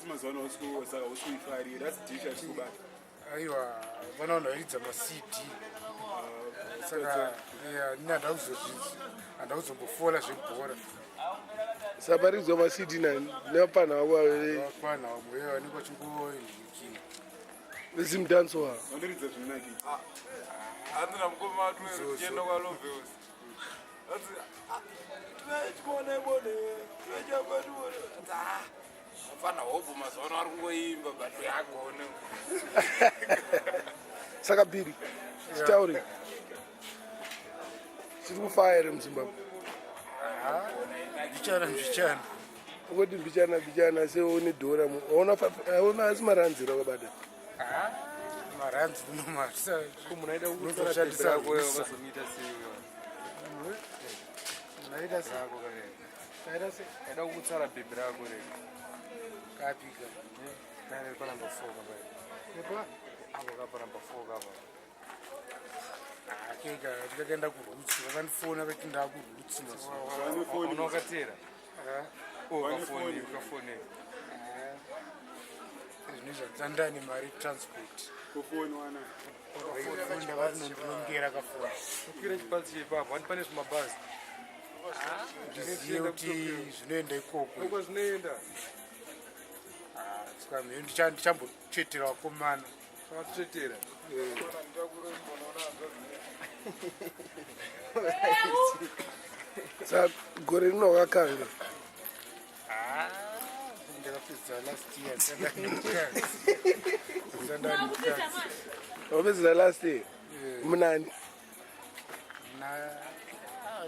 Asi mazuva ano saka usi kuifarira asi dish achiri kubata. Aiwa, vana vanhu vairidza maCD. Saka ini handa kuzombofola zvebhora. Saparidzwa maCD nani nevapana vavo vapana vamwe vanenge vachingoikina. Vezimdanso. Vandoridza zvinonakidza. Handina mukoma watu tichienda kwaLoveus. Mfana hobho mazuva ano ari kungoimba but agone. Saka Biri, chitaure. Chiri kufaya here muZimbabwe? Mbichana mbichana. Ukoti mbichana mbichana seone dhora aona asi maranzi rakabata. Maranzi unomarisa. Ko munaida Unozoshandisa kutsara vazomuita sei? Unaita sei? Rako kare. Unaita sei? Aida kukutsara bhebhi rako rega. Kapika. Kare pa number 4 kapa. Epa. Apo kapa number 4 kapa. Akeka ndakaenda kuRoots vakandifona vati ndakuRoots mazuva. Unokatera. Oh, ukafoni, ukafoni. Zvino zvadzandani mari transport. Kufoni wana. Ndakatinondirongera kafoni. Ukwira chibhazi chepapo, handi pane zvimabhazi. Ndizive kuti zvinoenda ikoko. Uko zvinoenda. Saka mheno ndichambotsvetera vakomana. Vakatsvetera. Saka gore rino wakakanga. Ndakapedza last year ndandani. Wakapedzera last year. Munani? Na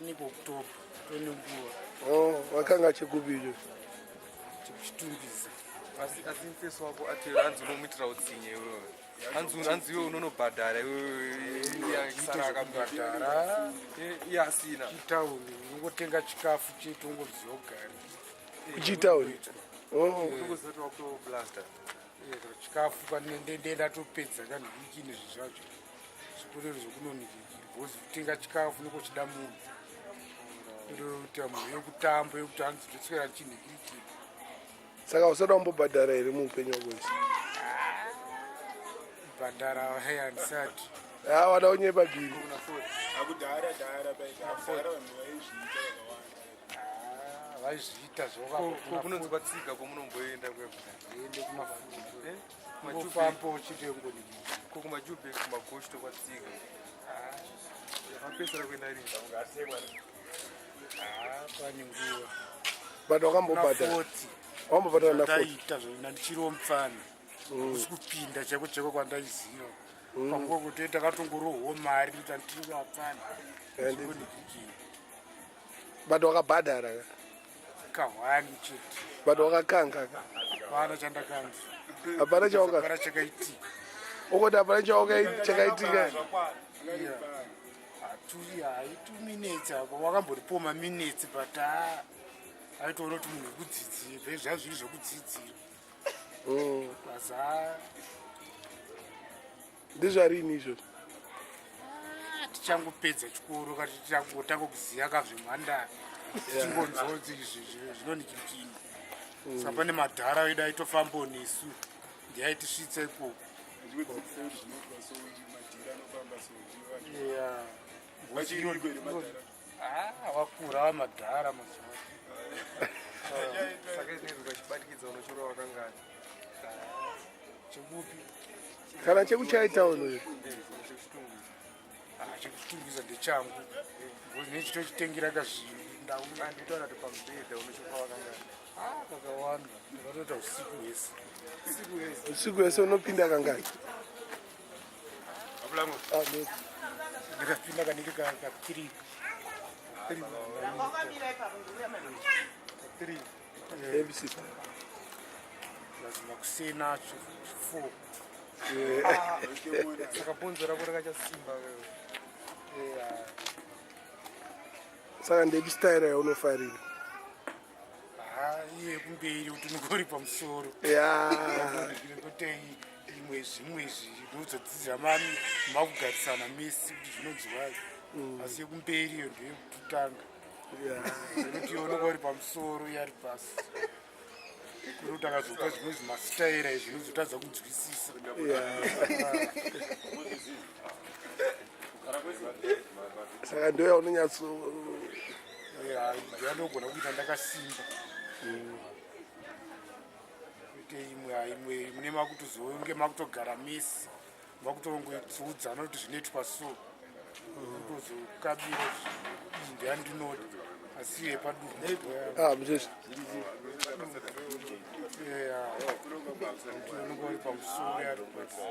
niko October tonenguva. Oh, wakanga chekupi icho? Chekuchitumbiza. Asi mfeso wako atero hanzi unomuitira utsinye iwewe. Hanzi iwe unonobhadhara iwewe Ite zvekubhadhara. Iye asina. Chitauni unongotenga chikafu chete ungoziva ugare. Kuchitauni? Oh. Unongoziva kuti wakutoblasta. Chikafu kanendenda topedza kanhiki nezvi zvacho. Zviporero zvokunonikikira because kutenga chikafu nikochida munhu. Ndokuti munhu yekutamba yekuti hanzi ndoswera chinhikirikiri. Saka usada kumbobhadhara here muupenyu wako wese? Bhadhara handisati. Ah, wada kunyepa Biri. Akudhara dhara paita. Akudhara vanhu vaizviita vakawanda. Vaizviita Ko kunonzi kwatsiga kwamunomboenda kwekuende kumafundo. Kufamba uchite ngoni. Ko kumaJubek kumagoshto kwatsiga. Yakapesera kuenda rini? Pane nguva. But wakambobhadhara. Wakambobhadhara na 40. Ndaita zvona ndichiriwo mupfana. Kusi kupinda chaiko chaiko kwandaiziva. Panguva kuti takatongorohwa mari kuti anditiri vapfana. But wakabhadhara. Kahwani chete. But wakakanga. Hapana chandakanga. Hapana chawaka. Hapana chakaitika. Ukoti hapana chawaka chakaitika. Haturi hai 2 minutes apo wakamboripo maminutes but aitoona kuti munhu wekudzidzira zvaiva zviri zvekudzidzira. Asi Ndezvarini izvozvo? Tichangopedza chikoro kati tichangotanga kuziva kazvemhandara. Tichingonzwa kuti izvi zvinonikikini. Saka pane madhara edu aitofambawo nesu ndiye aitisvitsa ikoko. Wakura wamadhara mazuva. Saka izvezvi ukachibatikidza unochora wakangani. Chekupi? Kana chekuchaitawo uyu. Chekuchitungwiza ndechangu. Nechitochitengera kazvindau. Anditaura kuti pamubhedha unochora wakangani. Kakawanda. Ndakatoita usiku hwese. Usiku hwese unopinda kangani? Ndakapinda kanenge ka 3. 3. ABC. Lazima kusena acho 4. Saka bhonzo rako rakachasimba. Saka ndepi style yaunofarira? Iye kumberi kuti unongori pamusoro. Nekuti imwe zvimwe izvi unozodzidzira makugarisana mesi kuti zvinonzwai. Asi yekumberi iyo ndeyekutotanga. Nekuti iwe unonga uri pamusoro iye ari pasi. Kuti akazopa zvimwe zvimasitaira izvi unozotadza kunzwisisa. Saka ndo yaunonyatso. Yanogona kuita ndakasimba. Kuite imwe imwe mune makutozonge makutogara misi makutongoiudzana kuti zvinoitwa so, kutozokabira iyi ndeyandinoda, asi yepadumbu. Ah, muzvezvi. Unenge uri pamusoro, yari pasi.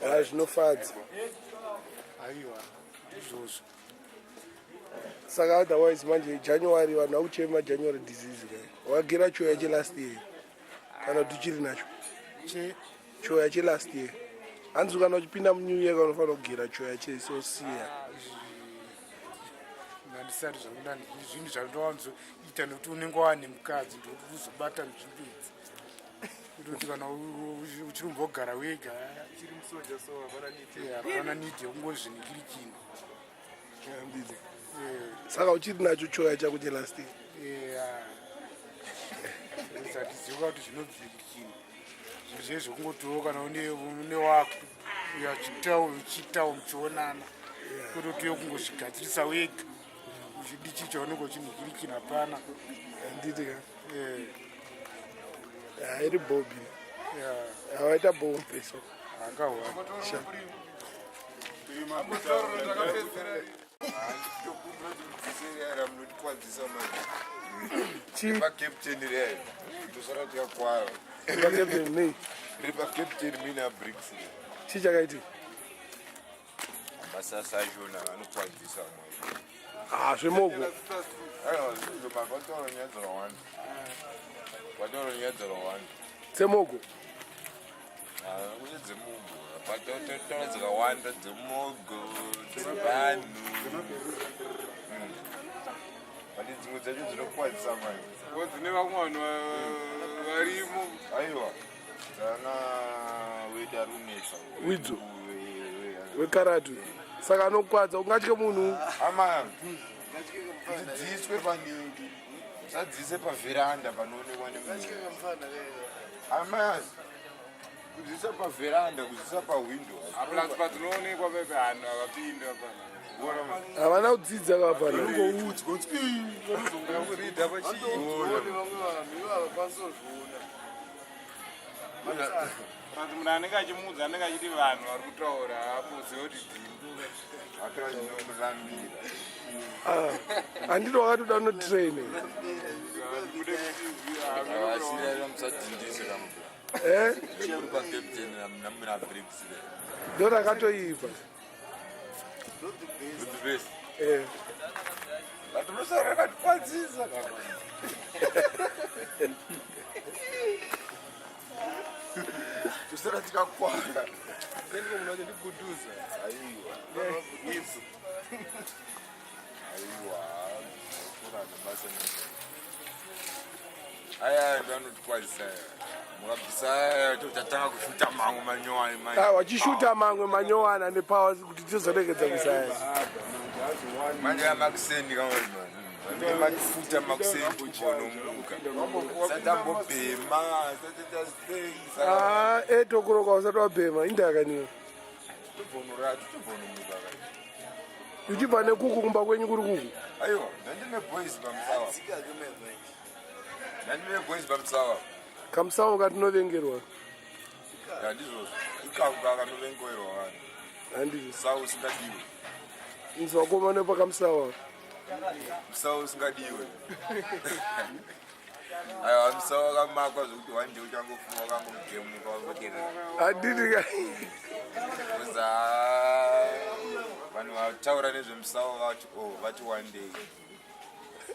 Ha, zvinofadza. Aiwa, izvozvo. Saka otherwise manje January vanhu vakuchema January disease kai. Wagera choya chelast year kana kuti uchiri nacho? Che? Choya chelast year. Hanzi kana uchipinda munew year unofanira kugera choya chesosiya. Ndandisati zvangu zvinhu zvandowanzoita, nekuti unenge wane mukadzi, ndokuti uzobata nzvimbo idzi, kutoti kana uchirumbogara wega. Chiri musoja, so hapana need. Hapana need yekungozvinikirikini. Handiti? Saka uchiri nacho choya chako chelast year? Zatiziva kuti zvinobvirikini zvinhu zve zvekungotiwo kana une wako uyo achiitawo, uchiitawo muchionana, kwete kuti kungozvigadzirisa wega uchidi chii chaunenge uchinhikirikina, hapana. Handiti ka? Ha, iri bobi. Hawaita bombe so. Akahwa. Tokumbira munotikwadzisa manje. Chii? Ripacaptain reyo tosara tikakwara. Ripacaptain nei? Ripacaptain mina Bricks. Chii chakaitika? Masasa achona anokwadzisa manje. Ah, zvemogo. Aiwa, zvinhu vataura nyaya dzakawanda, vataura nyaya dzakawanda. Dzemogo? Kune dzemogo, pataura dzakawanda, dzemogo, dzevanhu. Pane dzimwe dzacho dzinokwadzisa manje. Dzine vamwe vanhu varimo. Aiwa, dzana wedu ari kunetsa. Widzo wekaratu, saka anokwadza ungatye munhu. Ama dziiswe paningi, usadziise pavheranda panoonekwa nemunhu. Amazi kudziisa pavheranda, kudziisa pahwindo. Plus padzinoonekwa pepe, vanhu havapindi apana. Havana kudzidza kavafana. Ungoudzwa. Kuridha pachii. Kanzi munhu anenge achimuudza anenge achiti vanhu vari kutaura, apoziva kuti dhimbu. Atorambira. Handiti wakatoda unotraine? Asirera, musadhindise kamubla. Eh? Uri pacaptain namuna Bricks. Ndo rakatoipa. The best. Eh. But unosara rakatikwadzisa. Tosara tikakwara. Ndiko munhu wacho ndiguduza. Aiwa, aiwa, kurana basa. Aya ndo anotikwadzisa aya. Mukabvisa aya, tochatanga kushuta mamwe manyowani manje. Ah, wachishuta mamwe manyowana nepower kuti tizoregedza kusaya. Manje amakuseni kamwe makufuta makuseni, kugonomuka satambobhema satita sei. Ah, 8 o'clock usati wabhema, indakaniwa. Tobvonomuka. Uchibva nekuku kumba kwenyu kuri kuku? Aiwa, ndandine boys pamusawa, ndandine boys pamusawa. Kamusawo katinovengerwa. Handizvozvo, ikako kakanovengerwa vanhu. Handizvo. Musawo usingadiwe. Inzi vakomana pakamusawa. Musawo usingadiwe. Aiwa, musawo wakamakwa zvokuti one day uchangofunga wakangomugemuka wangoderera. Handiti ka? Kuza vanhu vataura nezvemusawo vati, oh, vati one day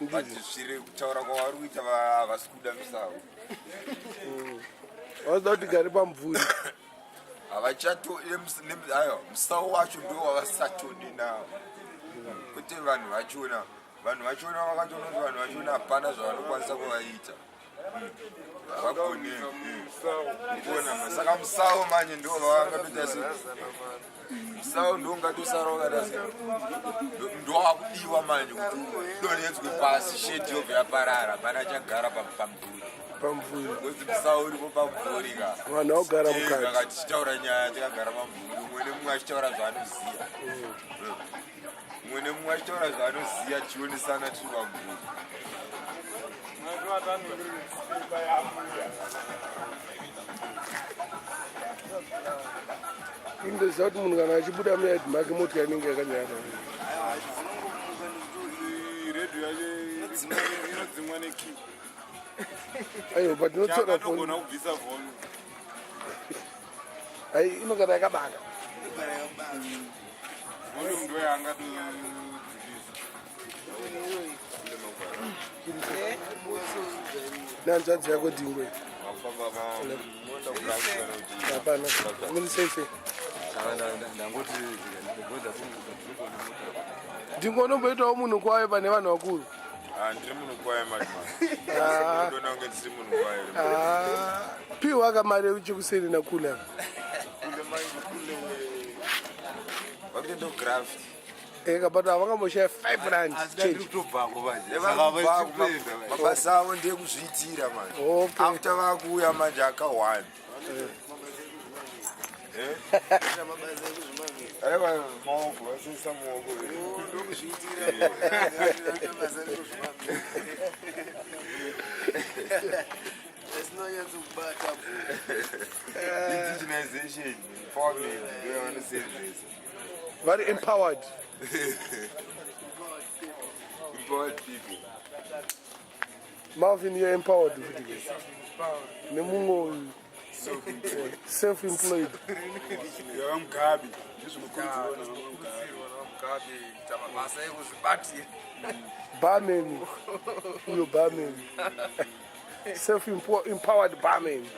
vati svire kutaura kwavari kuita, havasi kuda musawo. Vasida kuti gare pamvuri. Havachato. Aiwa, musawo wacho ndo wavasatodi nawo, kwete vanhu vachona. Vanhu vachona vakatoona kuti vanhu vachona hapana zvavanokwanisa kuvaita. Kuona saka musawo manje ndo vavangatoita se musawo ndo ungatosara wakata se ndowakudiwa manje kuti udonhedzwe pasi sheti yobva yaparara hapana chagara pamvuri pamvuri because musawo uripo pamvuri ka vanhu vaugara mukati kaka tichitaura nyaya takagara pamvuri umwe nemumwe achitaura zvaanoziva mumwe nemumwe achitaura zvaanoziva tichionesana tiri pamvuri. Indoziva kuti munhu kana achibuda muyadhi make motikari inenge yakanyara. Redhiyo yacho inodzimwa nekey. Aiwa, but inotsora Chakatogona kubvisa volume. Ai, inogara yakabaka. Volume ndo yaangatodzikisa. Nehanzvadzi yako Dhingwe. Hapana. Muri sei sei? Dhingwe unomboitawo munhu kwayo pane vanhu vakuru. Ndiri munhu kwaye madman. Ah. Ndona kunge ndisiri munhu kwaye. Ah, piwa kamari yechikuseri nakula. Kule manje kule. Vakutoenda kugraft. Eka, but havangamboshaya 5 rand change. Mabasa avo ndekuzviitira manje. Okay. After vakuuya manje akawanda. Aiwa, maoko vasisa maoko. Ndokuzviitira basa rekuzvimamira asinonyatsokubata. Indigenization, empowerment ndoyavanosenzesa. Very empowered. Empowered people. Marvin, you're empowered futi ke. Nemumwe uyu self employed. YavaMugabe ndizvinokurudzirwa navaMugabe. Mugabe kuita mabasa ekuzvibatira. Barman. Uyo barman. Self empowered barman.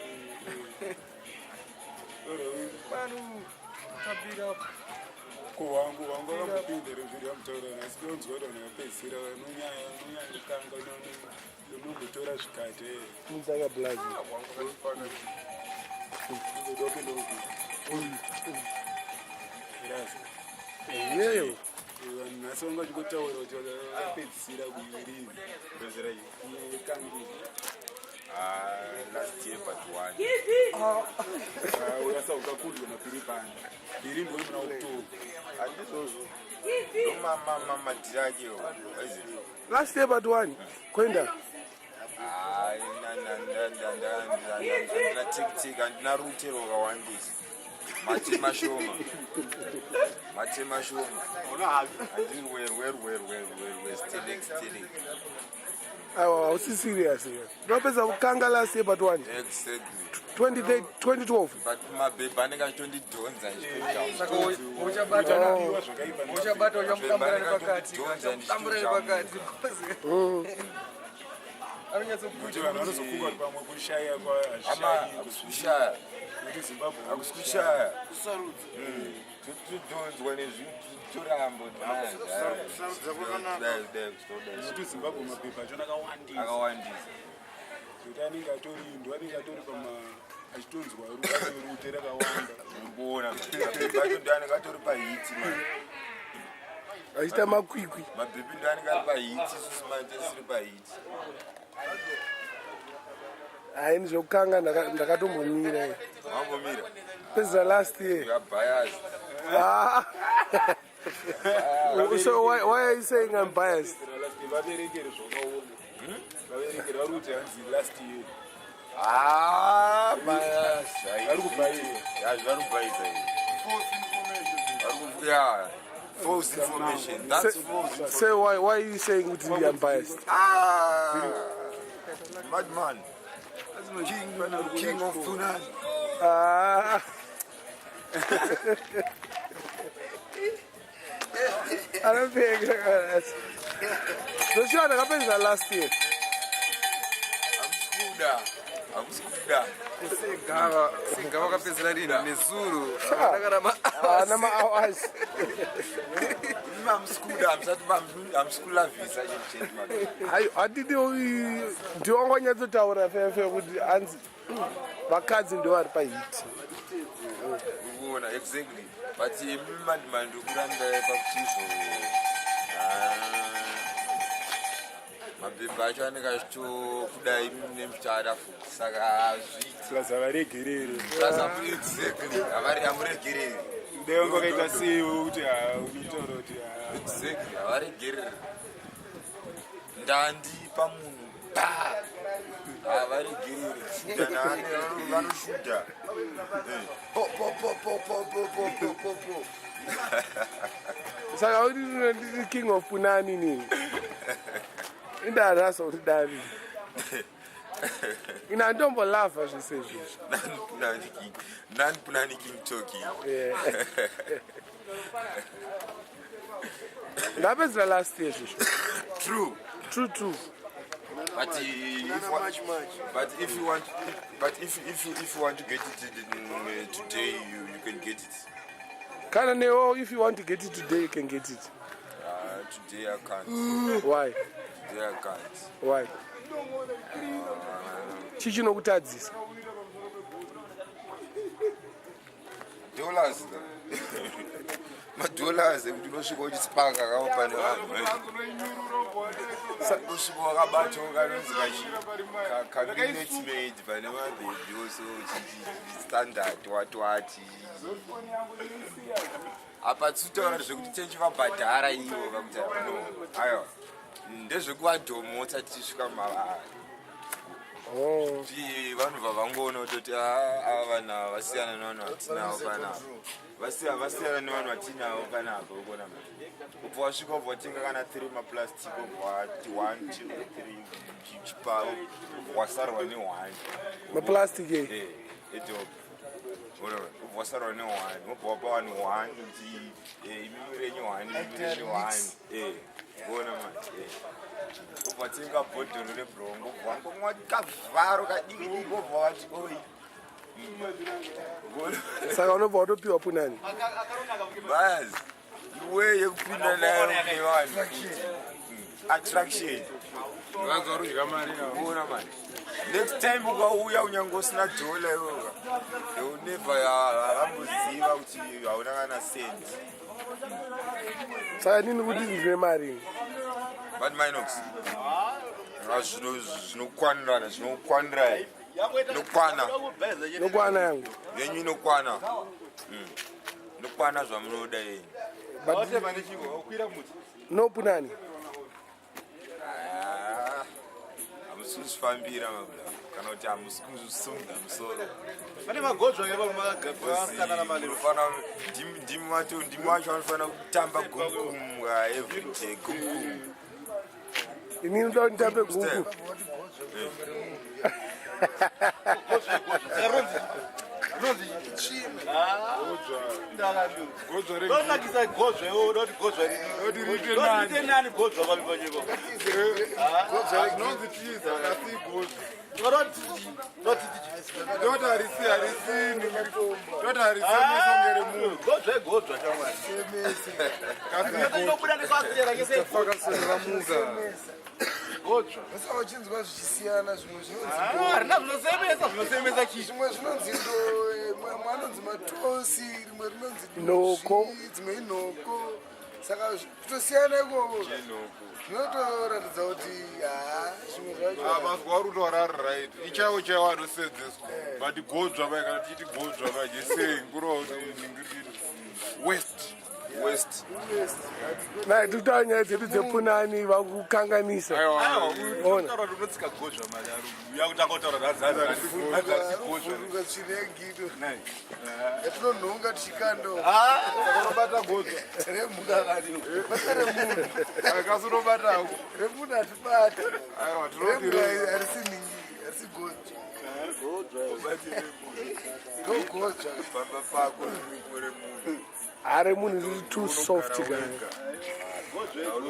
Pano tabira. Ko wangu wangu akambopinda here zviri yamutaura nhasi? Tonzwa kuti vanhu vapedzisira vanonyanya nonyanyokanga unombotora zvikati. Munzaka blazi. Uzoda raza. Yeyo. Vanhu nhasi vanga vachingotaura kuti vakapedzisira kuirini Pedzera iyi. kangu. Ah, last year but one. Uyasauka kudwa napiri panda iri ndo muna October. Handizvozvo. Ndomamamadhiri akewo. Aizi. Last year but one. Kwenda. Handina tiktik, handina rute rwakawandisa. Mate mashoma. Mate mashoma. Handiri werwerwerwerwerwe stelek stelek. Aiwa, hausi serious here. Unopedza kukanga last year but one. Exactly. 20 2012. But mabhebha anenge achitondidhonza. Saka uchabata uchamudambura nepakati, uchamudambura nepakati, Kuti vanhu vanozofunga kuti pamwe kushaya. Ama hakusi kushaya. Kuti Zimbabwe Hakusi kushaya. Tudhonzwa nezvinhu torambo. Kuti Zimbabwe mabhebha achona akawandisa. Akawandisa. Kuti anenge atori ndo anenge atori pama achitonzwa rute rakawanda. Uri kuona mabhebha acho ndo anenge atori pahiti man. Achiita makwikwi. Mabhebhi ndo anenge ari pahiti, isusu manje tisiri pahiti. Haini zvekukanga ndakatombomira. Wambomira. Pedzisa last year. You are biased. Ah. So why are you saying I'm biased? Vaverekere zvakaona, vaverekere vari kuti hanzi last year. Ah, bias. Vari kubhaira. Ya, vari kubhaisa izvi. Yeah, false information. That's false information. Say why are you saying kuti I'm biased? Ah, madman. King of Funan. Ah. Anopeka. Zvochiwa ndakapedza last year. Hamusikuda. Hamusikuda. Segava segava wakapedzera rini nezuro kana? Ana ma-hours. Imi hamusikuda, hamusati hamusikulavhisa chinhu chedu. Hayi, hatidi. Ndiwangonyatsotaura fefe kuti hanzi vakadzi ndo vari pahit. Ukuona exactly. But imi mandi mandi kuramba pakuti izvo ah, mabhebhi acho anenge achitokudai imi mune muchada futi saka hazviiti. Plus havaregerere. Plus exactly havari hamuregereri. Dai wanga wakaita sei kuti ah, unotaura kuti ah. Exactly havaregereri. Ndandi pamunhu ba havaregereri kushuta naani vanoshuta. Eh, Po po po po po po po po po po. Saka kuti ndiri king of punani nini? Indarasa kuti dani. Ina ndombolava zvese izvizvi. Nani king, nani punani king Toki. Yeah. Ndapedzera last year izvizvi. True. True true. But if Much, much. but if you want, but if you want to get it today, you can get it. Kana newo if you want to get it today you can get it. Today I can't. Why? Today I can't. Why? Chii chinokutadzisa? Dollars. Madollars ekuti unosvika uchisipaka kawo pane vanhu. Unosvika wakabata kanonzi kaminute maid pane mabhebhi also standard wati wati. Apa titaura zvekuti tichivabhadhara ivo vakuti no. Aiwa. Ndezvekuvadhomotsa tichisvika mavari. Oh. Kuti vanhu vavangoona kutoti "Ah, ava vanhu ava vasiyana nevanhu vatinavo panapa vasiyana nevanhu vatinavo panapa ukuona manje ubva wasvika ubva watenga kana 3 maplastic ubva wati 1 2 3 chipa wasarwa ne1 Maplastic eh. Eh, edhob ubva wasarwa ne1 wobva wapa vanhu 1 kuti imimi renyu 1 imimi renyu 1 eh kuona manje ubva watenga bhodhoro rebrongo ubva wangomwa kavharo kadiki diki wobva wati oi. Saka unobva watopiwa punani. Basi iwe yekupinda nayo kune vanhu attraction. Vanzi varudya mari avo. Kuona manje next time ukauya unyange usina dhola iwoka they never havamboziva kuti hauna kana cent. Saka nini kuti ndine mari ini? But Minox zvinokwanirana zvinokwanira inokwana Nokwana yangu. Yenyu inokwana. Inokwana zvamunoda yenyu. But no punani. Ah, hamusi kuzvifambira mabla kana kuti hamusi kusunga musoro. Pane magodzva ngepamagafana mali. Unofana ndimi wacho ndimi wacho vanofanira kutamba gumkum every day gumkum. Inini ndoda kuti nditambe guku. Godzva re Ndonakisa godzva iwe uda kuti godzva Doti riite riri. nani. Riite nani godzva papi pachepo. Zvinonzi tiza asi godzva. Ndoti Doti harisi harisi doti harisi mesonge remunhu. godzva igodzva shamwari. Kasi godzva. Inobuda nekwasera kese Fakasoni vamuka. godzva. Saka uchinzwa zvichisiyana zvimwe zvinonzi Ah, harina zvinosemesa zvinosemesa chii. zvimwe zvinonzi ndo mamwe anonzi matosi rimwe rinonzi Nhoko. Dzimwe inhoko saka kutosiyana ikoko zvinotoratidza kuti ha zvimwe zvacho Ah, mazwa ari kutaura ari right. Ichaiwo chaiwo anosedzeswa. But godzva vai kana tichiti godzva vai jesei ngurova kuti ningiriri west. West. Nai tikutaura nyaya dzedu dzepunani vakukanganisa. Aiwa. Ona. Taura kuti unotsika godzva mari ari. Yakutanga kutaura kuti hanzi hanzi hanzi harisi godzva. vhunduka tsvina yegido yatinonhonga tichikando Unobata godzva. remhuka kani basa remunhu Kasi unobata hako. remunhu hatibata Aiwa tinoti remhuka harisi ningi harisi godzva ndogodzva Pamba pako uri munhu. Hari munhu riri too soft guy.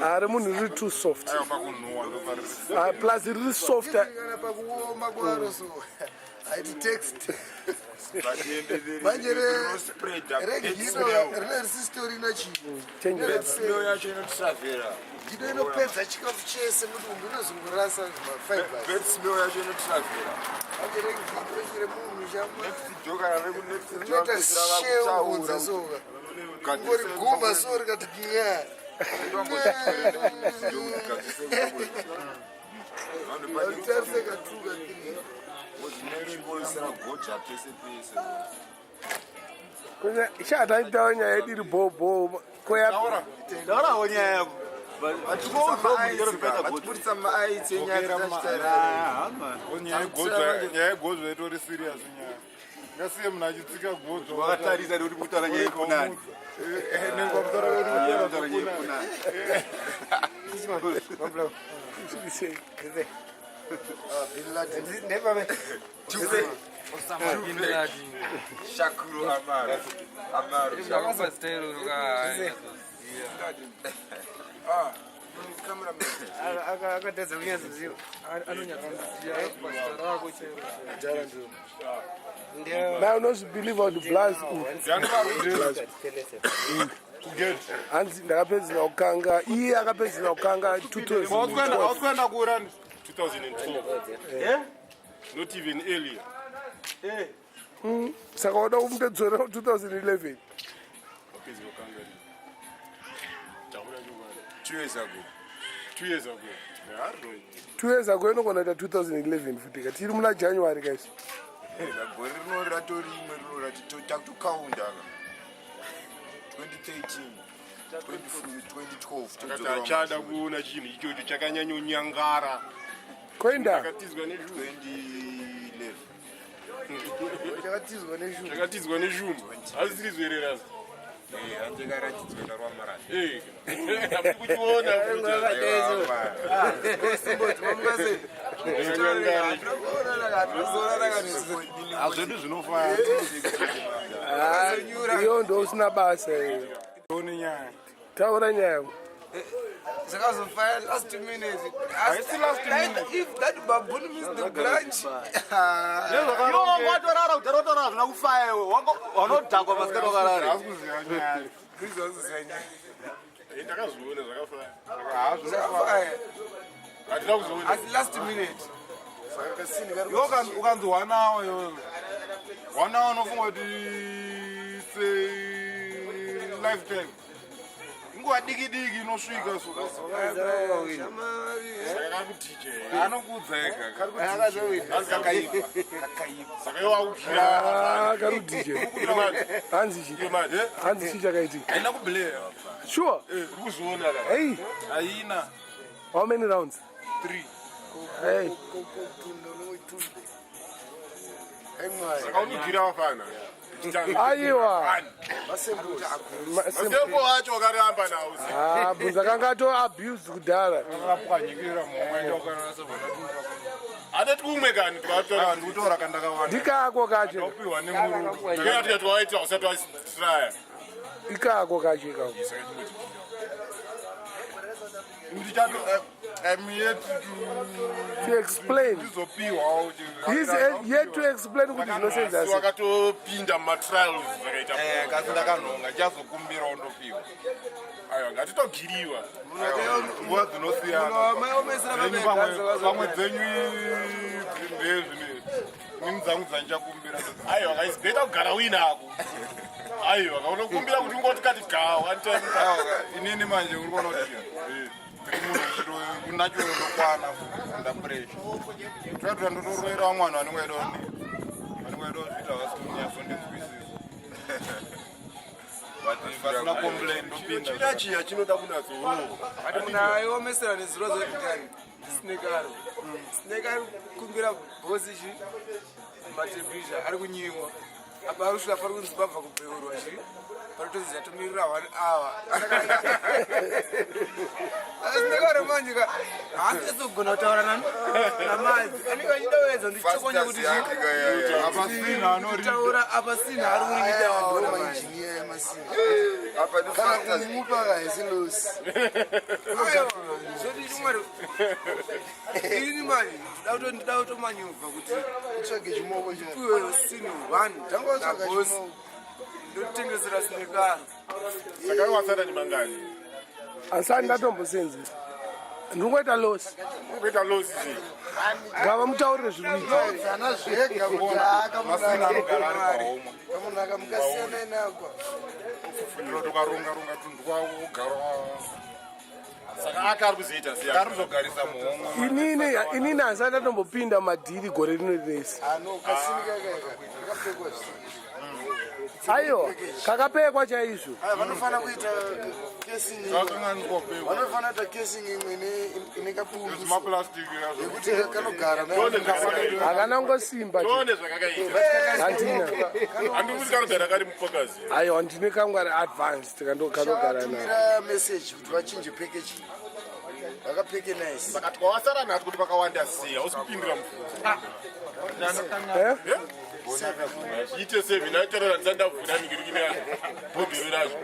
Hari munhu riri too soft. Aiwa pakunhuwa ndopariri. Ah, plus riri soft. kana pakuoma kwaro so Haiti text. Manje regino rine risisitorina chii. Smell yacho inotisavhera. Gino inopedza chikafu chese mudumbu inozongorasa mafibers. Bad smell yacho inotisavhera. Manje regino remunhu chama. Next door kana reku next door Rinoita kupedzisira sheu kunze vakutaura. soka. Ngori gumba so rikati nya. Tarise katuka tiri. Goja pese pese. Chataitawo nyaya yedu iri bhobho Taurawo nyaya yako. Vachibudisa maaitsi enyaya dzatachitaira. Nyaya yegodzwa itori serious nyaya. Ngasiye munhu achitsika godzwa. Wakatarisa nekuti kutaura nyaya yekunani. Nengwamutaura kuti Kutaura nyaya yekunani. Shakuru Amaro. Amaro. Ndakakupa zita iroro ka Akatadza kunyatsoziva. Anonyatsoziva akakupa zita rako chairo. Na unozvibhilivha kuti blas hanzi ndakapedzera kukanga, iye akapedzera kukanga 2012. Wakuenda kuurani 2012. Not even earlier. Saka wada kumutodzorera 2011? Wapedza kukanga rini? Taura chokwadi. 2 years ago. 2 years ago. Yeah, I don't know. 2 years ago inogona kuita 2011 futi ka, tiri muna January guys. Gore rino ratorimwe rino rati takutokaunda ka. 2013. 2012. Akati achada kuona chinhu ichocho chakanyanyonyangara. Koenda. Chakatizwa neshumba. 2011. Chakatizwa neshumba. Chakatizwa neshumba. Hazvisiri zvererasi. Anjekaratidzwa ndarwamarani. Hamudi kuchiona futi. Chakanyangara. Hazvedu zvinofaya. Iyo ndo usina basa iyo. One nyaya. Taura nyaya. Zvakazofaya last minute. Haisi last minute. If that baboon missed the branch. Iwe watorara kudhara, watorara hazvina kufaya iwe. Wanodhakwa masikati wakarara. Haasi kuziva nyaya. Chris wazoziva nyaya. Ndakazviona zvakafaya. Zvakafaya. Hatina kuzoona. Asi last minute. Iwe ukanzi 1 hour, iwewe 1 hour unofunga kuti se lifetime, inguva diki diki inosvika so. Saka kakudj. Anokuudza ega. Kakaipa. Saka iwe wakugira. Ah, kari kudj hanzi chi? Hanzi chii chakaitika? Haina kubleya. Sure. Uri kuzviona ka? Hey. Haina. How many rounds? Three. Hey. Kokotunda unoitunde. Aimwai. Saka unogira wafana. Aiwa. Masembo acho wakaramba nawo. Ah, bvunza kanga ato abuse kudhara. Akapwanyikira mumwe. Ane tumwe kani twatora. Ndikutora kandakawanda. Ndikako kacho. Upiwa nemurume. Kana tikati waita usati watraya. Ikako kacho, ikako. Ndichato, I'm yet To explain. Ndizopiwawo. He's yet to explain kuti zvinosenza Asi sei. wakatopinda mumatrials zvakaita. Kasi ndakanhonga, ndichazokumbirawo ndopiwa. Aiwa, ngatitogiriwa. Nguva dzinosiyana. Dzenyu pamwe dzenyu ndezvine nini, dzangu dzandichakumbira. Aiwa, kaisi better kugara uinako. Aiwa, kaunokumbira kuti ungoti kati ga one time. Inini manje uri kuona kuti ndiri munhu kunacho ndokwana nda pressure toyatora ndotoroera vamwe vanhu vanenge vaida vanenge vaida kuzviita vasi kunyatsondinzwisisa, but pasina complain ndopinda. China chiya chinoda kunatsourova. But munhu aiomesera nezuro zvekudhani Snake aro. Snake ari kukumbira bhosi chi matebhisha ari kunyimwa. Apa arusvika pari kunzi pabva kubheurwa chi panotonzi tatomirira one hour. Asi ndakare manje ka haasizogona kutaura nani namadzi anenge achidowedza ndichokonya kuti Apa sina anorida. taura apa sina ari kuringida waona manje. mainjiniya emasina Apa ndi kana fasters. kumupa kaisilosi Aiwa, zvoti chimwari ini manje ndida kutomanyubva kuti utsvage chimoko chacho piwe sini one tanga watsvaga nabosi chimoko ndotengesera sinekaro Saka wasara ni mangani? Asani ndatombosenzesa. Ndingoita loss. Kuita loss sei? Ngava mutaurire zviri kuitika. dzana zvega kuti Masina anogara ari pahomwe. kamunaka mukasiyana inakwa Fufunira tokaronga ronga tunhu twako wogara. Saka aka ari kuzoita sei? Ari kuzogarisa muhomwe. Inini inini handisati ndatombopinda madhiri gore rino rese. ano kasinika kaika kakapfekwa zvisiri Aiwa, kakapekwa chaizvo. aya vanofana kuita casing imwe. Kakanganiswa pekwa. vanofana kuita casing imwe ine kapundu Zvimaplastic yazvo. yekuti kanogara Tione zvakakaita. Hakana kungosimba. Tione zvakakaita. Handina. Handikuti kanogara kari mupakazi. Aiwa, ndine kamwe kari advanced kanogara nako. chatumira message kuti vachinje packaging vakapeke nice Saka twawasara nhatu kuti pakawanda sei? Hausi kupindura mubvunzo. Eh? Zviite seven aitorera ndisati ndavhura ningirikini bhodhoro razvo.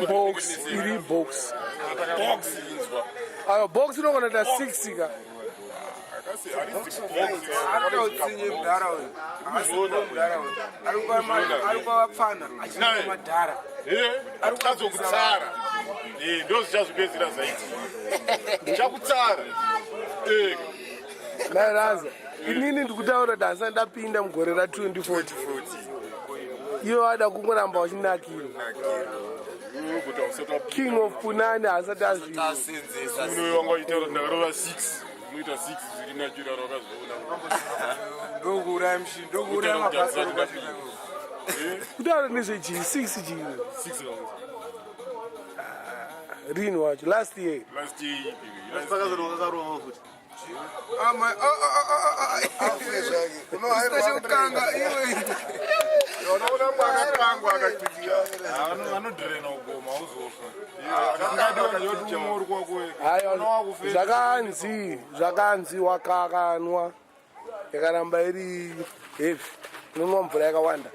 Box, iri box. Box inzwa. Aiwa, box inogona kuita 6 ka. Akasi harizi box. arikuita utsinye mudhara uyu Kuzviona. mudhara uyu ari kwavapfana achiita madhara Eh, azokutsara. Eh, ndo zvichazopedzera zaiti. Ndichakutsara. Eh, Nairaza. Inini ndikutaura kuti handisati ndapinda mugore ra 2040. Iwe wada kungoramba uchinakirwa. kuti hausati wapinda. King of Punani haasati azviita. Tasenzesa. Muno wanga uitaura kuti ndakarova 6. Unoita 6 zviri natural wakazviona. ndokuuraya mushini ndokuuraya Kutaura kuti mabhasi handisati ndapinda. Kutaura nezvechii 6 chii. 6 rounds. Rini wacho last year. Last year ipi? Last Saka futi. afe zvake chekutanga iwe Unoona mwe akakangwa akachicha. Anodhirena kugoma uzofa. Akangadi umwe uri kwako wega. Aiwa, zvakanzi zvakanzi wakakanwa yakaramba iri heavy unonwa mvura yakawanda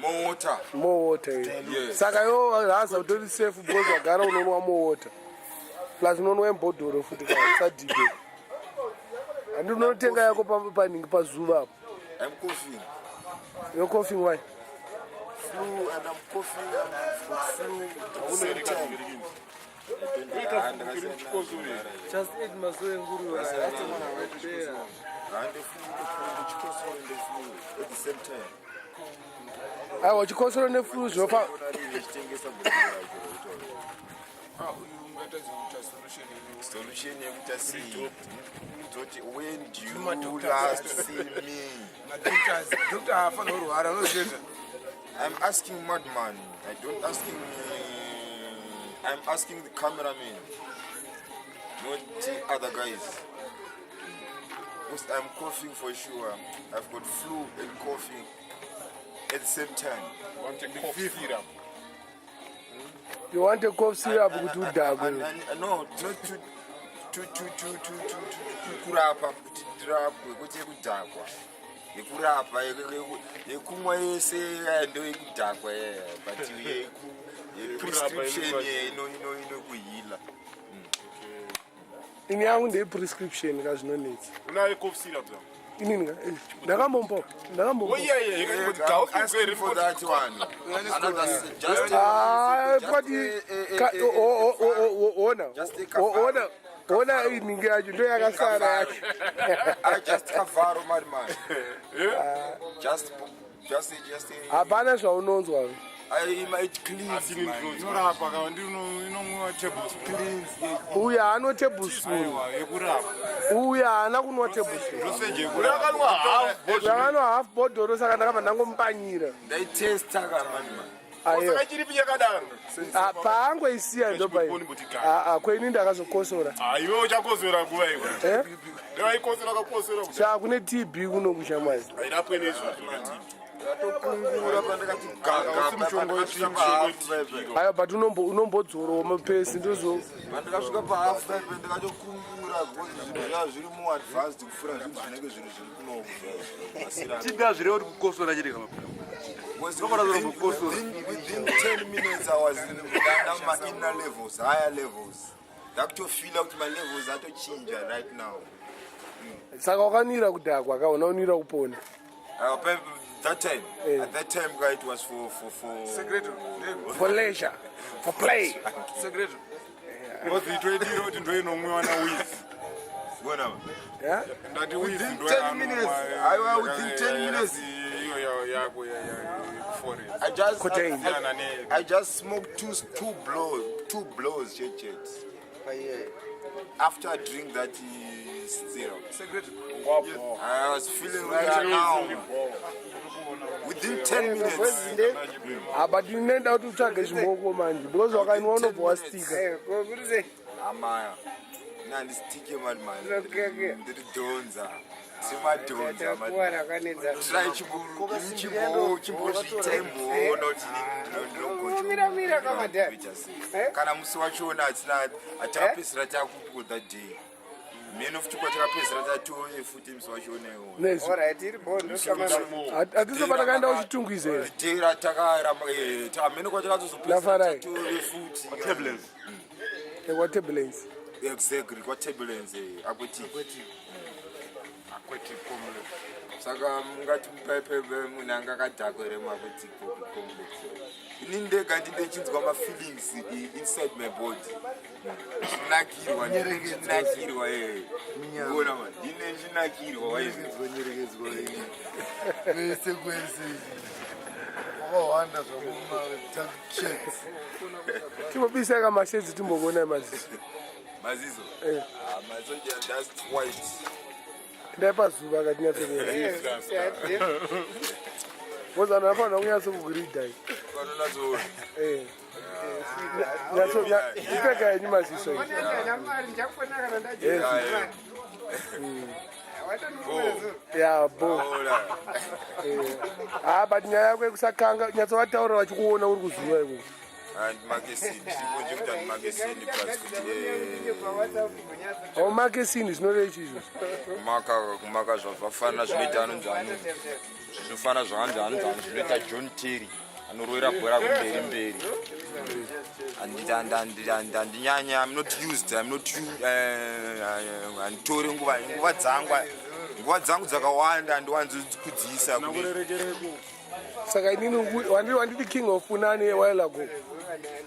More water. more water iyo. Yes. Saka iwo haza utori safe because wagara unonwa more water plus unonwa yembhodhoro futi ka usadhibe handi unotenga yako paningi pazuva apo I'm coughing. You're coughing why? flu and I'm coughing I've got flu at the same time Just eat masowe enguruve. At the same time. Aiwa, chikosoro neflu zvinofa. Chitengesa bhodhoro racho raitaura. uyu ungatadza kuita solution ino Solution yekuita sei? Toti when do you last see me? madoctors doctor haafanira kurwara unozviita I'm asking madman. I don't asking. I'm asking the cameraman, not the other guys. Because I'm coughing for sure. I've got flu and coughing at the same time. Want a cough syrup. You want a cough syrup kuti udhakwe. And no, not to kurapa kuti ndirapwe kwete yekudhakwa yekurapa yekumwa yese ndo yekudhakwa yeah, but yeprescription inokuhila. Ini yangu ndeyeprescription ka zvinonetsa. Unayo cough syrup zva? Inini ka ndakambombo ndakambombo. Oh yeah yeah, I'm asking for that one. Another just Ah, just kwati ona Just a ona ona iningi yacho ndo yakasara yacho. I just kavharo madman. Just Hapana zvaunonzwa. It cleans. Asi ini ndinonzwa. Inorapa kana inomwiwa tablespoon. Cleans. Uyu haano tablespoon. Aiwa, yekurapa. Uyu haana kunwa tablespoon. Dosage yekurapa. Urakanwa half bottle. Ndakanwa half bhodhoro saka ndakabva ndangomupanyira. Ndaitesta ka madman. Aiwa. Saka chiripi chakadaro? Ah, paangoisiya ndopai kweni ndakazokosora. Ah, iwe uchakosora nguva iwe. Eh? Ndowaikosora kakosora kuti Sha kune TB kuno kushamwari. hairapwe neizvozvo. Ndatokungura pandakati gaga pandakasvika pahafu paipai. Aya but unombodzorowo mapesi ndozo. Pandakasvika pahafu paipai ndakatokungura because zvinhu zvava zviri more advanced kupfuura zvinhu zvinenge zviri zviri kunoku zvazvo. TB hazvirevi kuti kukosora chete kana Within 10 minutes I was in ndanda ma-inner levels, higher levels. Ndakutofila kuti ma-levels atochinja right now. Saka wakanwira kudhakwa ka una unwira kupona. That time, Eh. at that time guy, it was for for for Secreto. For leisure, for play. Secreto. Because itoidiro kuti ndoinomwiwa nawizi. Bona. Yeah? Ndati wizi Within 10 minutes. Aiwa, within 10 minutes. Iyo yako yekuforest. I just Cocaine. I just smoked two blows, chet chet. After I drink that syrup. Secreto. I was feeling right now. Within 10 minutes. Ah, but inoenda kuti utsvage zvimoko manje because wakainwa unobva wastika. Amaya. Nandistike mani mani. Ndiri dhonza. Simadhonza mani. Try chimbo chimbozviita imboona kuti Miramira kamadhara. Kana musi wachona hatina hatakapedzisira takupi that day. Mene futi kwatakapedzisira tatove futi musi wachona iwoyo. Nezvi. Hatizoba takaenda kuchitungwiza here? Day ratakaramba amene kwatakazozopedzisira Nafarai. tatove futi. Kwa turbulence. Exactly, kwa turbulence aquatic. Saka mungati mupaipepe munhu anga akadhakwa here muaquatic complex. Ini ndega ndindechinzwa mafeelings inside my body. Chinakirwa, chinakirwa eh. Kuona man, ndine chinakirwa waizwa. Nyerekedzwa kwese kwese wakawanda zvakumatakshets Timbobisa ka mashedzi timbokuona maziso. Maziso. Eh. Ah, maziso that's white. Ndai pazuva katinyatsokuona. Because vanhu vanofanira kunyatso kugrida. Vanonatsoona. Eh. Nyatso ipfeka yenyu maziso iyi. Yes. Yeah, bo. Eh. Ah, but nyaya yako yekusakanga nyatsovataura vachikuona uri kuzuva ikoko. Handimakesini, chiripo chekuti handimakesini plus kuti Haumakesini zvinoreva izvozvo. kumaka kumaka zvakafanana zvinoita anonzi ano zvinofana zvaanzi anonzi ano zvinoita John Terry anorowera bhora kumberi mberi. Handinyanya, I'm not used, I'm not handitori nguva nguva dzangu nguva dzangu dzakawanda handiwanzi kudziisa kune Saka inini wanditi king of punani a while ago.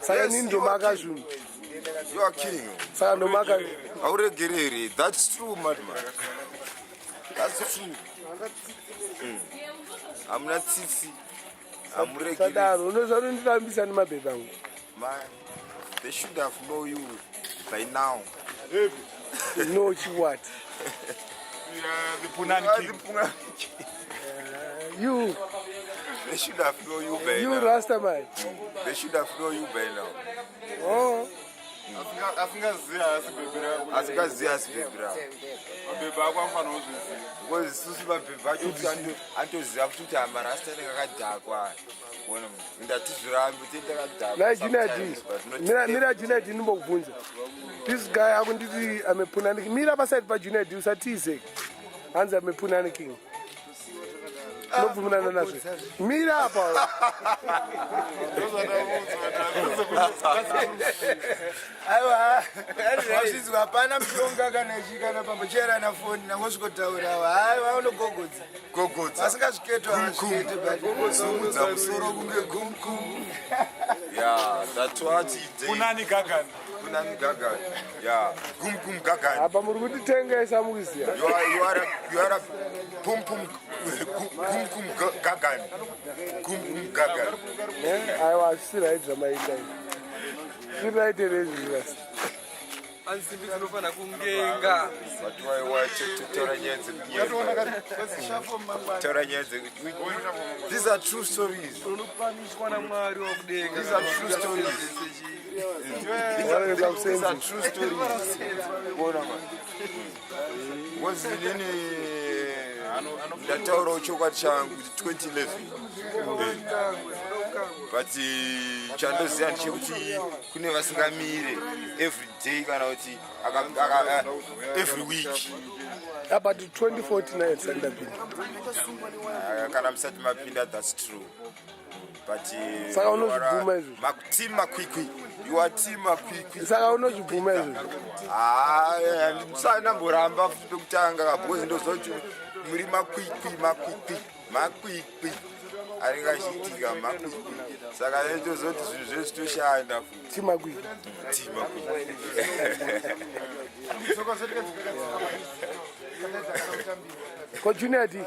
Saka inini ndomaka zvinhu. You are king. Saka ndomaka Hauregereri. That's true, madman. That's true. Hamuna tsitsi. Hamuregereri. sadaro unoziva unondirambisa nemabhebhi angu. Man, they should have know you by now. No chiwat. The Punani Ah, King. the Punani King. You They should have know you by you now. Rasta man. They should have know you by now. Oh. Asingazivi haasi bhebhi rako. Asingazivi haasi bhebhi rako. Mabhebhi ako anofanira kuzviziva. Because isusu mabhebhi acho kuti anotoziva futi kuti amarasta anenge akadhakwa. Ona, ndatizvirambi kuti takadhakwa. Nai Junior D. sometimes, but not Mira mira Junior D ndimbokubvunza. This guy akunditi I'm a Punani king. Mira paside pa Junior D usatize. Hanzi I'm a Punani king. Unobvumirana nazvo. Mira apa. Aiwa, wazvinzwa hapana mushonga kana chi kana pambocherana foni nangosvikotaura haiwa unogogodza Gogodza. vasingazviketwa havazvikete but Simudza musoro kunge gumkum. Yeah, that's what he did. Punani Gagan. Punani Gagan. Yeah, gum gum Gagan. Apa muri kutitengesa mukuziya. You are a pum pum gum gum Gagan. Gum gum Gagan. Eh, Aiwa hazvisi right zvamaita izvi. Zviri right here izvi Rasta. Ansimbi dzinofanira kungenga. But why taura nyaya dzekunyemba? Taura nyaya dzeku. These are true stories. Unopaniswa naMwari wakudenga. These are true stories. Varega These are kusenzi. true stories. Bona man. Was inini Ndataurawo chokwadi changu kuti 2011, but chandoziva ndechekuti kune vasingamire every day kana kuti every week. Ah, but 2049 sandapinda. Ah, kana musati mapinda, that's true, but Saka unozvibvuma izvozvo? Team makwikwi, you are team makwikwi. Saka unozvibvuma izvozvo? Ndamboramba futi pekutanga because ndoziva kuti muri makwikwi, makwikwi, makwikwi anenge achiitika makwikwi, saka toziva kuti zvinhu zvese zvitoshanda futi. Timakwikwi. Team makwikwi. Ko Junior D,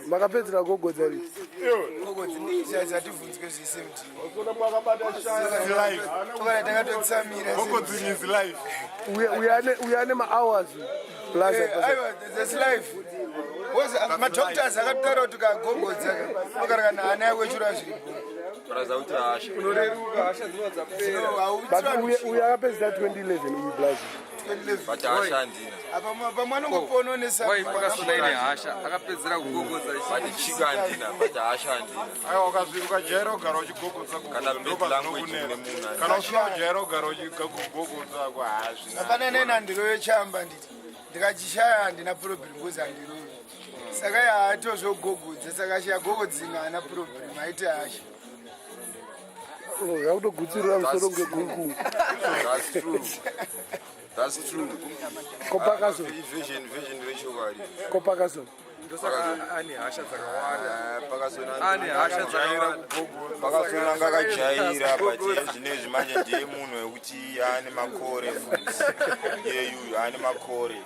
makapedzera gogodza rii? Hatibvunzwe zvese mutokana takatotsamira. Gogodzing is life. Uyo ane mahours plus. Aiwa, that's life. Because madoctors akataura kuti ukagogodza unogara kana hana yako ichirova zviripo. Baraza kuti hasha. Unoreruka, hasha dzinova dzapera. But uyo akapedzera 2011 uyu plus. But hasha handina. Apa pamwe anongopona. Wai pakasona ine hasha akapedzera kugogodza. But chika handina, but hasha handina. Aiwa, ukajaira kugara uchigogodza, Kana bad language kune munhu. kana usina kujaira kugara uchigogodza ko hazvina. Hapana nena ndiro yechamba, nditi ndikachishaya handina problem because handirovi, saka yaatozvogogodza, saka chiyagogodzinga haana problem, aite hasha. Yakutogutsirira musoro ngegungu. That's true, that's true. Kopakaso. Version, version rechokwadi. Kopakaso. Ndosaka ane hasha dzakawanda. Pakasona. Ane hasha dzakawanda. Pakasona ngakajaira, but zvinezvi manje ndiye munhu wekuti ane makore futi iyeyuyu, ane makore.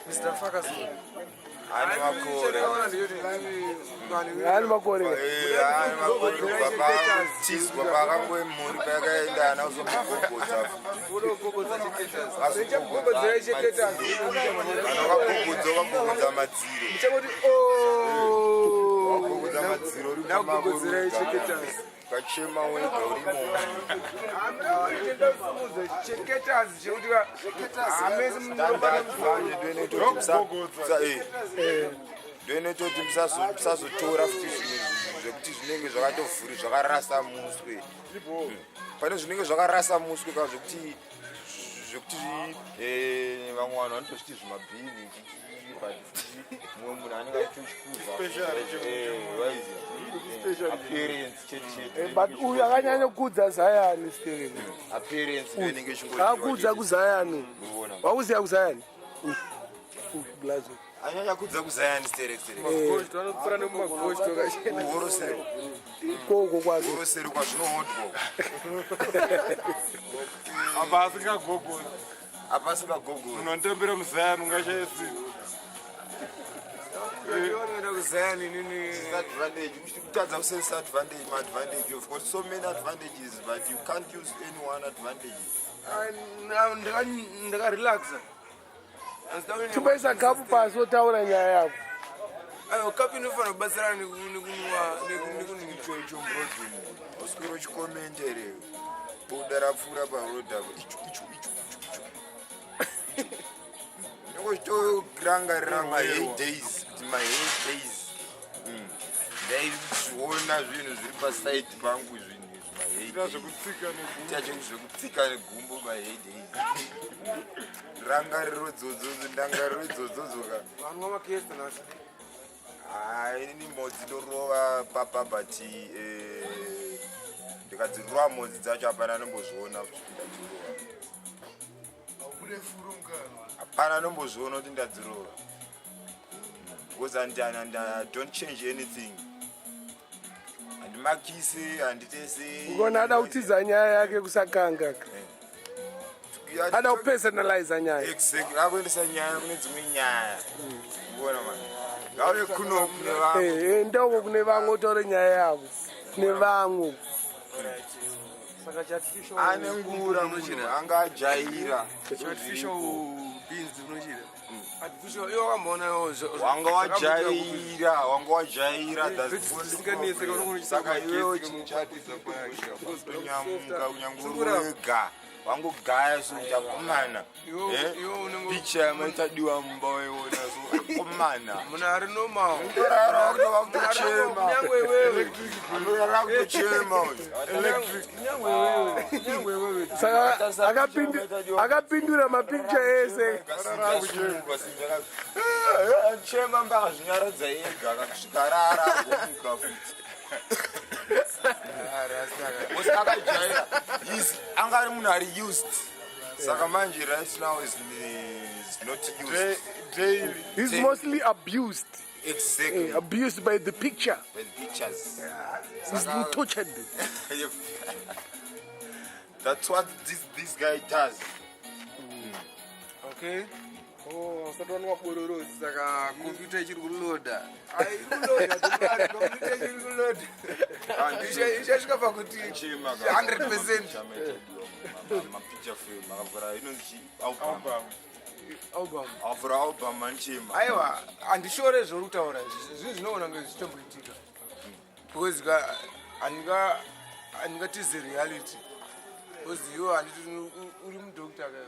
Mr Ferguson. Ane makore. Ane makore. Eh, ane makore kubva patizwa pakangwemhuri payakaenda ana kuzomugogodza. Kana wakagogodza, wakagogodza madziro, wagogodza madziro uri Ndakugogodzera Cheketas. Ukachema wega urimo. Cheketas chekuti hamesi. Standard manje ndoinototi musazotora futi zvinhu zvekuti zvinenge zvakatovhuri zvakarasa muswe. Pane zvinenge zvakarasa muswe ka zvekuti vamwe vanhu vanotozviti zvimabhini, but mumwe munhu anenge achitochikuza appearance chete chete. But uyu akanyanya kukudza Zayani sterek. Appearance ndo inenge ichingodiwa. Akakudza kuZayani. Unoona. Wakuziya kuZayani uyu, uyu blazo. Anyanya kudza kuZayani sterek sterek. Magoshto anopfuura nemumagoshto kachena. Uhorosero. Ikoko kwazo. Uhorosero kwazvinohodwa. Apa asingagogodzi. Apa asingagogori. Unonditambira muzayani ungashaye Unoenda kuZayani nini? Disadvantage kutadza kusenzesa advantage, maadvantage. You've got so many advantages, but you can't use any one advantage. Ndakarelaxa. Chimboisa kapu pasi wotaura nyaya yako. Aiwa, kapu inofanira kubatsirana nekunwa nekuningira. Icho icho murodhumu uswero chikomentere buda rapfuura paroad apo, icho icho icho icho icho nongochitorangarira maheydays, kuti maheydays ndaizviona zvinhu zviri pasaidi pangu, zvinhu izvi. Ita zvekutsika negumbo. Ita zvekutsika negumbo, maheydays, rangariro dzodzo, ndangariro idzodzodzo ka. Vanwa makesta nhasi. Inini modzi ndorova papa, but ndikadzirova modzi dzacho hapana anombozviona kuti ndadzirova. Aubude furu mukanwa. Hapana anombozviona kuti ndadzirova because I don't change anything, handimakisi, handitese. Ukona ada kutiza nyaya yake kusakanga, ada kupersonaliza nyaya. Exactly, akuendesa nyaya kune dzimwe nyaya. Kuona mani ngauye kuno kune vamwe. Ndauko kune vamwe, utaure nyaya yavo kune vamwe. Saka chiartificial Ane ngura, munhu anga ajaira. Artificial beans unochida. Artificial iwo wakamboona iwo Wanga wajaira, wanga wajaira, that's the only Singanetseka problem. unongochisa Saka iwewe magetsi tonyamuka kunyange uri wega. Wangogaya so kuti akomana. Picture yamaitadiwa mumba waiona so akomana. Munhu ari normal. Unorara wakutova kutochema. Kunyangwe iwewe. Unorara kutochema uyu. Kunyangwe iwewe. Kunyangwe iwewe. Saka akapindura mapicture ese. Chema mba akazvinyaradza ega akasvika rara agomuka futi. Because akajaira he's anga ari munhu ari used saka manje right now is not used. Daily. He's mostly abused. Exactly. Abused by the picture. By the pictures. He's been tortured. That's what this guy does. Okay. Oh, usati wanwa bororozi saka computer ichiri kuloda. Computer ichiri kuloda. Ichasvika pakuti 100%. Mapicture frame akavhura inonzi album. Album. Avhura album anchema. Aiwa, handishore zvauri kutaura, zvinhu zvinoona kunge zvichitomboitika because ka handingatize reality because iwe handiti uri mudoctor ka,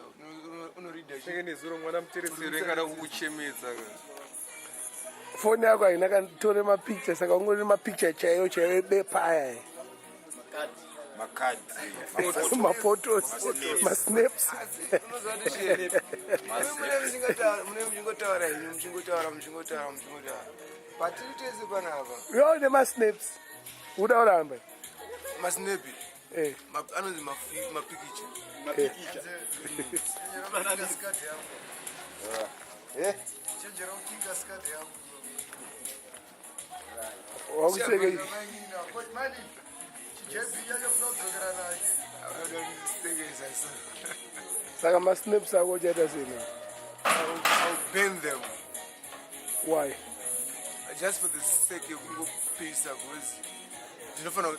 unorida. Senge nezuro mwana muteresero ingada kukuchemedza ka. Foni yako haina kantore mapicture, saka ungori mapicture chaiyo chaiyo ebepa aya. Makadhi. Maphotos, masnaps. Mune muchingotaura henyu, muchingotaura, muchingotaura, muchingotaura, patiri tese panapa. Yo, nemasnaps uda kuramba. Masnapi? Eh. Anonzi mapikicha. Chenjera kupika sikati yangu. Wakuseke. Chijebi chacho munodzokera nacho. Saka masnaps ako uchaita sei now? I'll burn them. Why? Just for the sake yekungopisa because ndinofanira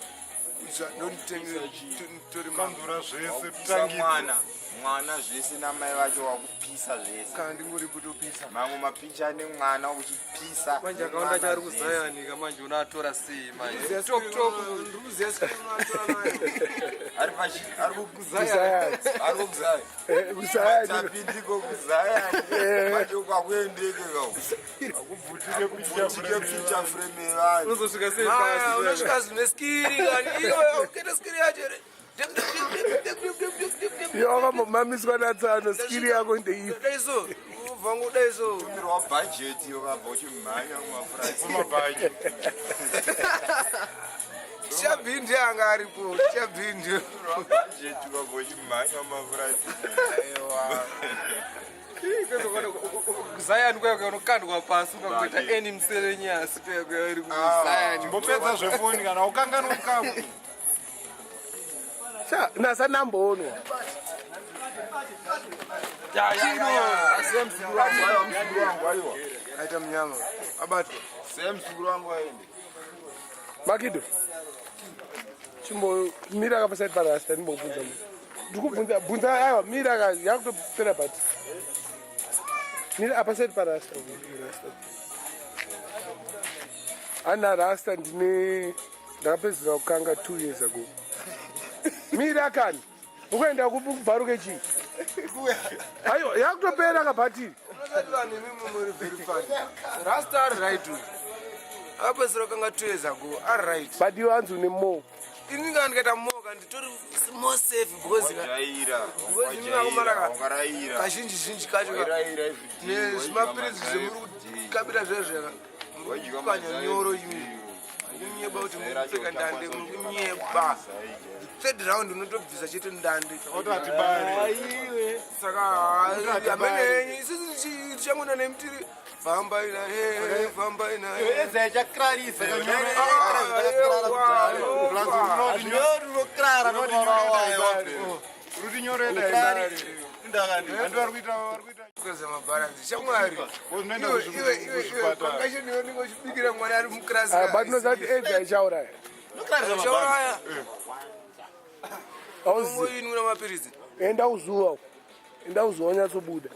ndonditori. Kandura zvese. Kupisa mwana, mwana zvese namai vacho, wakupisa zvese. Kana ndingori kutopisa. Mamwe mapicha ane mwana uchipisa. Manje akaona chaari kuzayani ka, manje unoatora sei manje? Top top. Ndikuziva sikunoatora nayo. Ari pachi ari Kuzayani. Ari kuzaya. Kuzayani. Tapindiko kuzayani manje, kwakuendeke ka. Akubvutike Bvutike picture frame yevanhu. Unozosvika sei Ah, pasi? unosvika zvine skiri kani iwe uketa skiri yacho here. Iwe wakambomamiswa natsano, skiri yako ndeipi? Dai so ubva ngodai so. Tumirwa bhajeti wakabva uchimhanya kumafurasi. Kumabhaji. Chabhindi anga aripo, chabhindi. Bhajeti wakabva uchimhanya kumafurasi. Aiwa. Kuzayani kuya kuya unokandwa pasi ukangoita eni muserenyasi kuya kuya uri kuzayani. Chimbopedza zvefoni kana ukanganwa kapu. Sha, nasanamboonwa. Semzukuru wangu aiwa, mzukuru wangu aiwa. Aita munyama abatwa. Semzukuru wangu aende. Makido, chimbomira kapasati parasta, ndimbobvunza munhu. Ndikubvunza, bvunza. Aiwa, mira ka, yakutopera, but mira apasati parasta. Rasta ana rasta, ndine ndakapedzera kukanga 2 years ago. Mira kani, ukuenda kubvaruke chii? Aiwa, yakutopera kabhatiri. Unozati vanhu imimi muri very funny. Rasta ari right uyu, akapedzisira kanga 2 years ago, ari right. But iwe hanzi une more. Ini nga ndikaita more ka nditori more safe because Wajaira. because ini vakomana ka Wangaraira. kazhinji zhinji kacho ka Wairaira everyday. nezvimapiritsi zvemuri kukabira zvezveka, muri kukanya nyoro imi, mukunyeba kuti muri kupfeka ndande, muri kunyeba. The third round unotobvisa chete ndande. Otatibare. Saka amene henyu, isusu tichangoenda nemutiri, famba ina, famba ina. Edza yachakrarisa. Rudi nyoreda. Vandu vari kuita vari kuita. Kuza mabharanzi shamwari. Unoenda kuzvipatara. Concussion iwe unenge uchibikira mwana ari mukirasi. Ah, but nozati aids aichauraya. Chauraya. Auzi. Ungoinwira mapiritsi. Enda uzuva, enda uzuva unyatsobuda.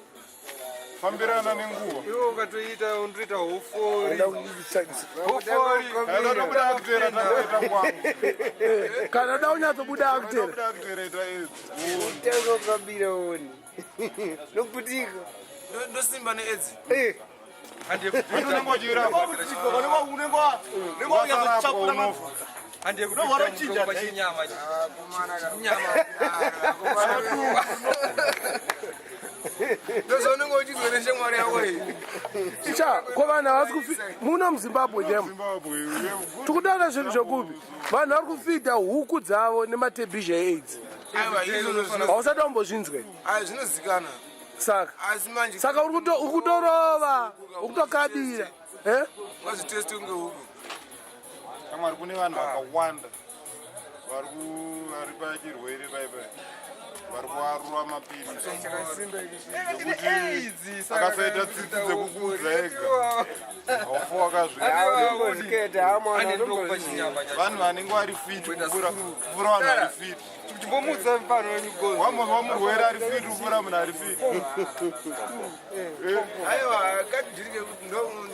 Fambirana nenguva. Iwe ukatoita unotoita hofori. Hofori. Akutera tangoita kwangu. Kana da unyatsobuda akutera. Unobuda akutera ita aids. Tengo kabira oni. Noputika. Ndosimba neaids. Eh. Unenge uchirapwa. Unenge unofa. Chinyama. Ndozaunenge uchizwa neshamwari yako iyi. Cha, ko vanhu havasi kufi muno muZimbabwe chemo. Tikutaura zvinhu zvokupi? Vanhu vari kufidha huku dzavo nematebhizha eAIDS. Aiwa, izvozvo Hausati wambozvinzwa. Aiwa, zvinozikana. Saka. Asi manje Saka uri kuto uri kutorova, uri kutokabira. Eh? Wazvitesti kunge huku. Shamwari kune vanhu vakawanda vari vari pachirwere paipai vari kuarura mapirisi ekuti akasaita tsitsi dzekukuudza ega haufa wakazvivanhu vanenge vari fit kupfuura vanhu vari fit Chimbomutsa mfano wenyu gozi. Wamurwere ari fit kupfuura munhu ari fit. Aiwa, kadhiri kekuti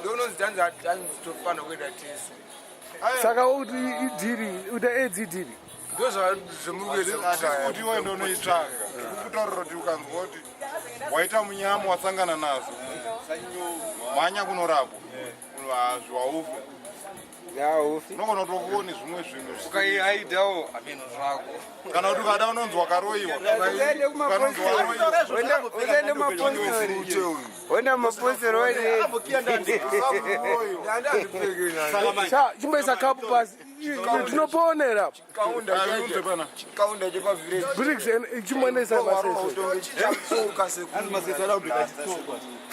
ndononzi tanzi tanzi tofanira kuita tese. Saka kuti idhiri, uta AIDS idhiri. Hatisi kuti iwe ndonoitsvaga kukutaurira kuti ukanzwa kuti waita munyama wasangana nazvo mhanya kunorapwa hazviwaufe unogona kutokuone zvimwe zvinhu Ukaiaidawo ameno zvako. Kana kuti ukada unonzi wakaroiwa. Usaende kumapostori. Uenda kumapostori waine. Cha, chimboisa kapu pasi. Tinoponera. Chikaunda chepavhireji. Briggs chimboendesa masese.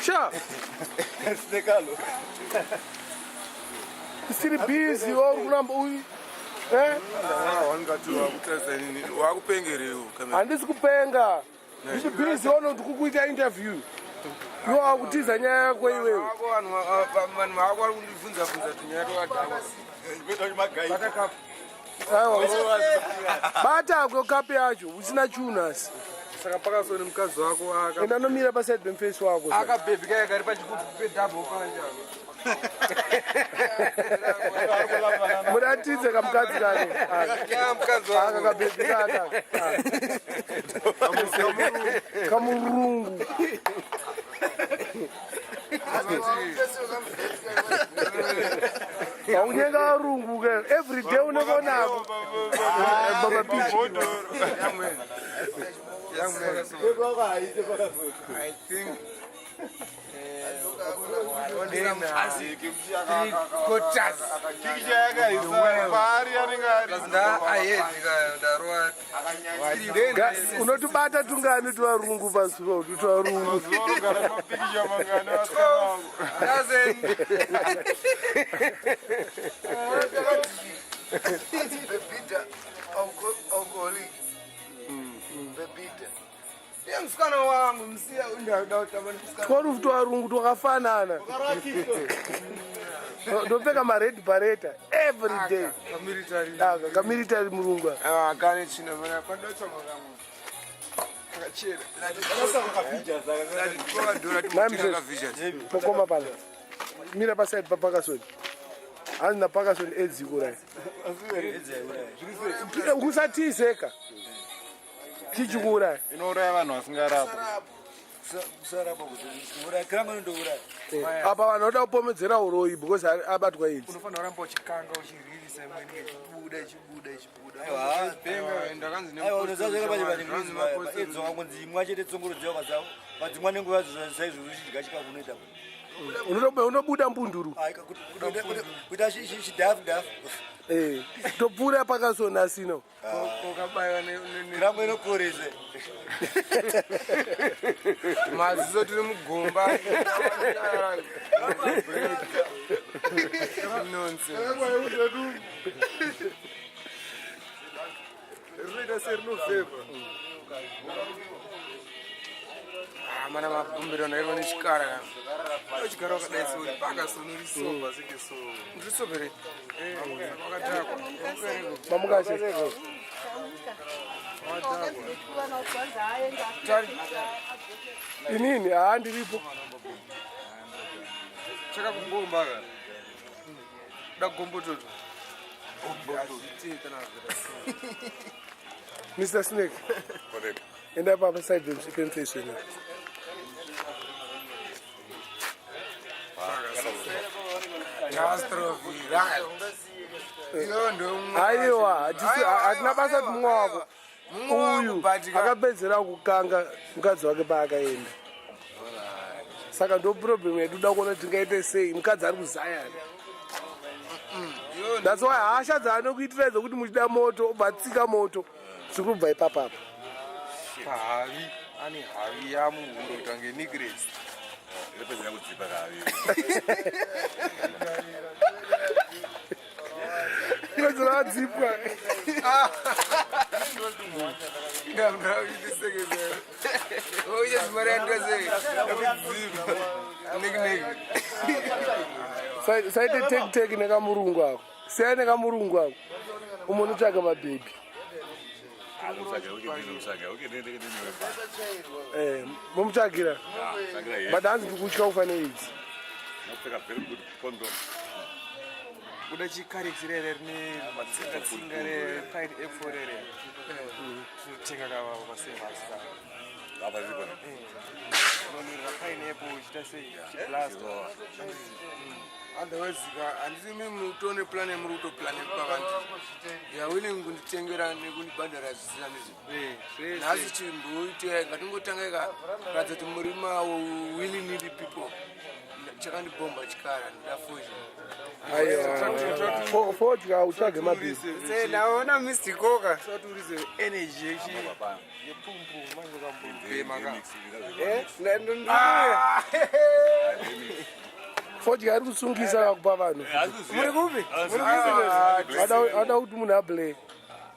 Sha. Isiri busy uri kuramba uyu. Eh? Wakupengerewo. Handisi kupenga. Ndiri busy ono ndikukuita interview. Iwe wakutiza nyaya yako iwewe. Vanhu vako vari kundibvunza bvunza tunyaya twakadhakwa. Aiwa. Bata ako kapu yacho usina chunhu asi. Saka pakasoni mukadzi wako aka. Enda nomira paside pemufesi wako. Aka baby kaya kari pachigubhu pedouble panje. Muratidze kamukadzi kake. Ya mukadzi wako. Aka kabhebhi kaka. Kamurungu. Haunyenga varungu ke every day unenge unako. Baba Peach. I think three quarters. Pikicha yakaisa paari anenge ari. Ndarova. Unotibata tungani twarungu pazuva kuti twarungu. Unogara mapikicha mangani vasikana vangu. Bebida alcoholic. Bebida. Iye musikana wangu musiya undauda kutamba nemusikana. 12 twarungu twakafanana. Ndopfeka mared bareta every day. Kamilitary. Aka kamilitary murungu aka. Aiwa kane chino mana kwadotswa makamwe. Akachena. Mai mukoma pano. Mira paside paPakasoni. Hanzi naPakasoni AIDS ikurai. Kusatizeka. Chichikuuraya. Inouraya vanhu vasingarapwi. Kusarapa kuuraya kiranga inondouraya. Apa vanhu vanoda kupomedzera uroyi because abatwa AIDS. Unofanira kuramba uchikanga uchiririsa imwe inenge ichibuda ichibuda ichibuda. Aiwa unoziva zvake pache pane aids wakangonzi imwa chete tsongoro dziya ukadza ukadzimwa nenguva yadzo saizvozvo uchidya chikafu unoita Unobuda mbunduru. Kuita chidhafu dhafu. Eh, topfuura pakasoni asina. Ukabaiwa kirango inokorese. Maziso tiri mugomba. Nonsense. Rinoita serinofema. Ah, mana mabumbiro nairo nechikara kana. Chikara wakadai so paka so norisoba seke so. Ndirisobere. Eh, wakadhakwa. Mamukashe. Inini haa ndiripo. Chakakugomba ka. Da gombototo. Mr Snake. Correct. Enda papa side pemface wena. Aiwa, hatina basa kuti mumwe wako uyu akapedzera kukanga mukadzi wake paakaenda. Saka ndo problem yedu da kuona kuti tingaite sei mukadzi ari kuzayana. That's why hasha dzaanokuitirai dzekuti muchida moto obva atsika moto dziri kubva ipapapa. Pahavi ane havi yamuhuro kuita kunge necklace. Iripedzera kudzipa kahavi. Pedzera adzipwa. Saite tek tek nekamurungu ako. Siyai nekamurungu ako. Umonotsvaga mabhebhi. Eh, momutsvagira. But hanzi ndikutya kufa neAIDS. Kuda chikarex rere rine matsinga tsinga re pine apple rere. Tinotenga kava pasevasi ka. Apa zvipo. Unomirira pine apple uchiita sei? Chiblast. Otherwise ka handisi mimi mutone plan yamuri kutoplane pavantu. You are willing kunditengera nekundibhadhara zvisina nezvi. Nhasi chimboitai ngatingotanga ka kuratidza kuti muri ma willy nilly people. Chakandibhomba chikara ndafuja. Aiwa. Fodya utsvage mabhebhi. Naona Mr. Koka. Saturize energy yechi yepumpu manje kambobhema ka. Fodya ari kusungisa kakupa vanhu. Muri kupi? Ada kuti munhu ablay.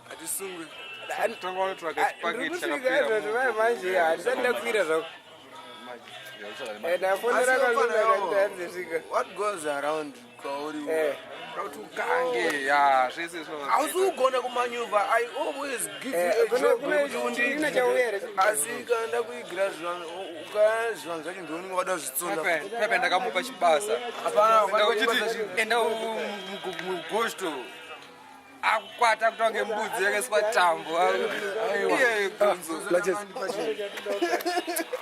Hatisungwi. Tanga wanotsvaga chipaketi chakapera. Ndiri manje handisati ndakwira zvako. Ndafonera kazvondakanzesvika. What goes around kwauri? Kuti ukange ya zvese zvava. Hausi kugona kumanyuva. I always give you a job kuti undiigire. Asi kana ndakuigira zvivanhu ukaya zvivanhu zvacho ndionenge wada zvitsonda. Pepe ndakamupa chibasa. Hapana, Ndakuchiti enda mugosto. Akukwata kuita kunge mbudzi yakaiswa tambo. Iye gonzo. Laches.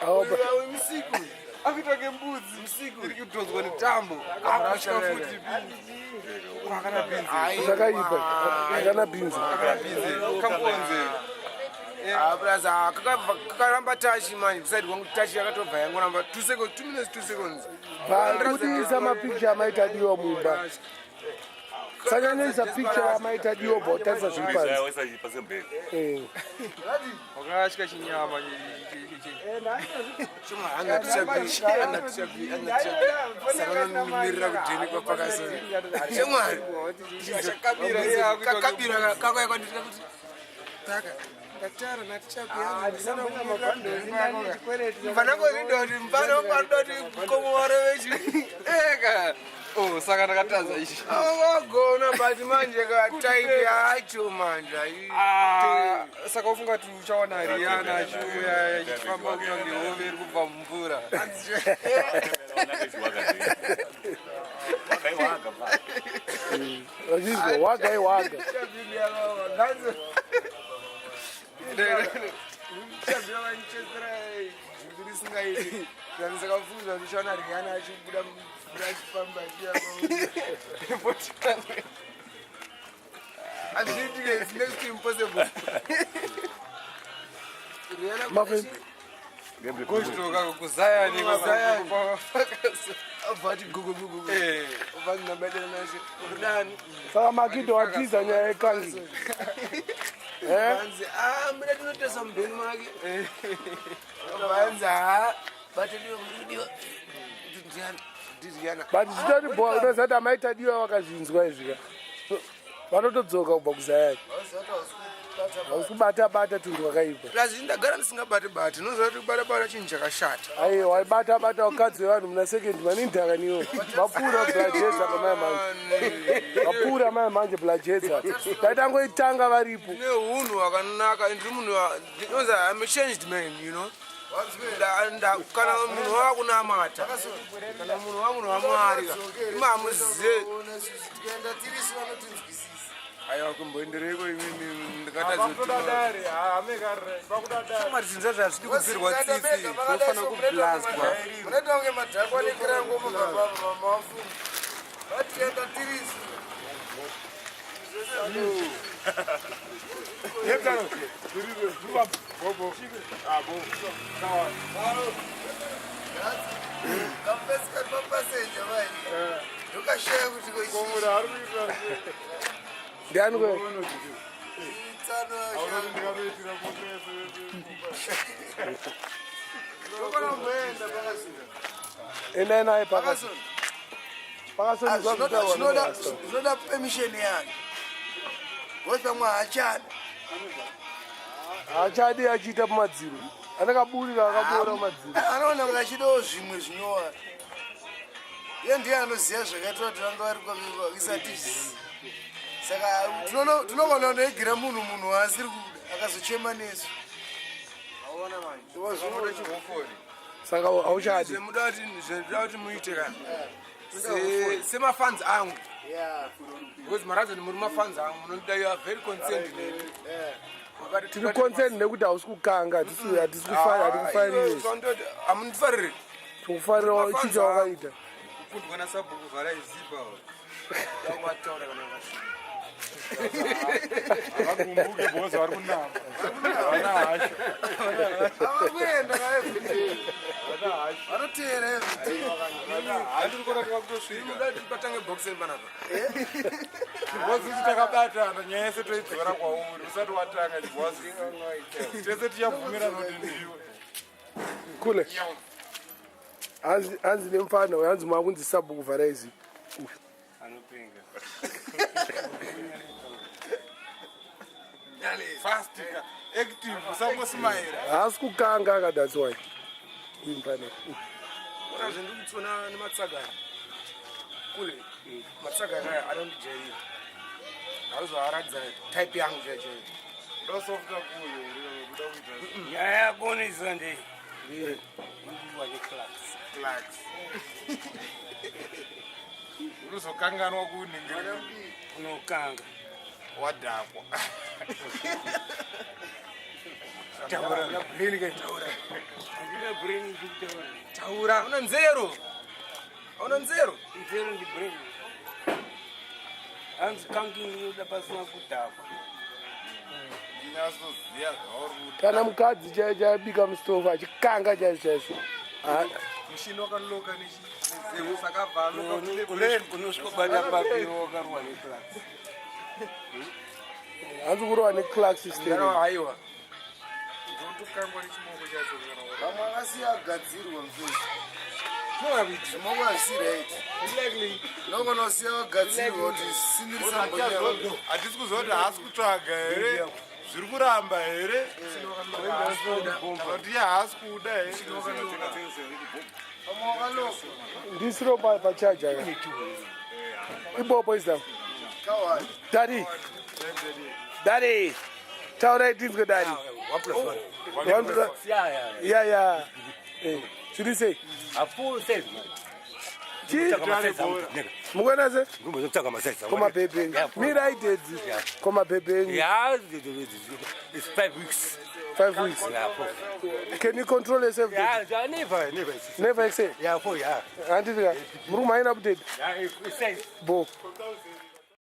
Aoba. Msiku. Akuita kunge mbudzi msiku iri kudhonzwa netambo. Akutya futi bhinzi. Akana bhinzi. Zvakaipa. Akana bhinzi. Akana bhinzi. Kamuonze. Ah, plus ah, kakaramba tachi manje kuside kwangu tachi yakatobva yangoramba 2 seconds 2 minutes 2 seconds. Budisa mapicture amaita diwa mumba. Sanyanisa picture amaita diwa bva utarisa zviri panze. Eh. Wakatya chinyama. Saka kudheni kwapakasoni. Shemwari. Kakabira kakauya kwandiri kakuti taka ndatara natichapiyangu mfana wangu kuti komowaro vechi Eka. Oh, saka ndakatadza ichi. wagona but manje ka type yacho manje Ah, saka ufunga kuti uchaona Rihanna achiuya achifamba kuita kunge hove iri kubva mumvura. Vachinzwa waga iwaga. Sakafunza ndichaona Rihanna achibuda mvura achifamba achiya. Hazviitike, it's next to impossible. Rihanna Mafem. Gosto kuzayani Kuzayani. Abva ati gugu gugu. Obva ndinabadana nashe. Kudani? Saka Makido watiza nyaya yekangi. Eh? Vanzi, ah, muda tinotesa mudheni make. Vanzi, ah, batadiwa mudiwa. Ndiana, ndiana. But zvitori bho unoziva kuti amaita diwa vakazvinzwa izvi ka. Vanotodzoka kubva kuzayani. Hausi kubata bata tunhu twakaipa. Plus ndagara ndisingabati bati, unoziva kuti kubata bata chinhu chakashata. Aiwa waibata bata vakadzi vevanhu muna second mani ndhaka niyo. Vapfuura blajeza pamai manje. Vapfuura mai manje blajeza. Daitangoitanga varipo. Ndine hunhu hwakanaka, ndiri munhu ndinonzi I'm a changed man, you know. Kana munhu wava kunamata, kana munhu wava munhu waMwari, imamuzive. Tikaenda tirisu vanotinzwisisa. Aiwa kumboendereiko imimi ndikatadzotimari zvinhu zvacho hazvidi kubvirwa tsitsi zvinofanira kublastwa. Munoita kunge madhakwa nekirangoma baba mamafunga. Vatienda tirisu. Ndiani kwe? Endai naye pakati. Zvinoda permission yake. Because pamwe haachadi. Haachadi achiita pamadziro. Anakaburira akaboora pamadziro. Anoona kuti achidawo zvimwe zvinyowani. Iye ndiye anoziva zvakaitwa kuti vanga vari kwaisati saka tinogona kunoigira munhu munhu waasiri kuda akazochema nesu. Saka hauchadi. Zvemuda kuti muite kana semafans angu because maradza muri mafans angu munoda you are very concerned neni. Tiri concerned nekuti hausi kukanga, hatisi kufarira. Hamundifariri. Tikufarira chii chawakaita. Kundwa nasabhuku vharai zipa. Wataura kana vasvika. Vagumbuke because vari kunama. Havana hasha. Avakuenda kaeveryday. Vanoteera everyday. Handiri kuona takakutosvika. Muda kuti patange boxing panapa. Chibhozi ichi takabatana nyaya yese toidzora kwauri usati watanga chibhozi. Tese tichabvumirana kuti ndiwe. Kule. Hanzi hanzi nemfana uyu hanzi makunzi sabhuku vharai zipa. Uyu. Anopenga. Fast ka. Active usangosmaira. Haasi kukanga aka that's why. Uyu mfana. Uyu. Ona zvendiri kutsona nematsagana. Kule matsagana aya anondijairira. Hauzoaratidza type yangu chaiyo chaiyo. Ndosofta kuyo kuda kuita. Nyaya yako unoiziva ndei? Nguva neclarks. Clarks. Unozokanganwa kuningira. Unokanga. Wadhakwa. Taura. Brain ke taura. Handina brain ndikutaura. Taura. Una nzero. Una nzero. Nzero ndi brain. Hanzi kanking inoda pasina kudhakwa. Ndinyasoziva zvauri kuda. Kana mukadzi chaiye chaibika mustofu achikanga chaizvo chaizvo. Mushini wakaloka nechizewo saka abva aloka kuti brain. Unosvikobata papi wakarwa neclarks. Hanzi kurova neclark system. Haiwa. Ndotokangwa nechimoko chacho kana Vamwe akasiya agadzirwa mfesi. Zvinoona kuita. Zvimoko hazvisi right. Likely. Unogona kusiya wagadzirwa kuti sinirisa mbonyo. Hatisi kuziva kuti haasi kutsvaga here zviri kuramba here kuti iye haasi kuda here. Vamwe wakaloka. Ndisiro pa pacharger ka. Ibopo izam. Kawai. Daddy. Daddy. Taurai tinzwe daddy. 1 plus 1. One plus Yeah, yeah. Yeah, yeah. Eh, zviri sei? Hafu says man. Chii? Mukuona se? Ndikutsvaga masaizi. Komabhebhe enyu. Mirai dedzi. Komabhebhe enyu. Yeah, it's 5 weeks. 5 weeks. Yeah, four. Can you control yourself? Yeah, Daddy? yeah, never, never. Never exceed. Yeah, four, yeah. Handiti ka? Muri kumhanyira update. Yeah, it's safe. Bo.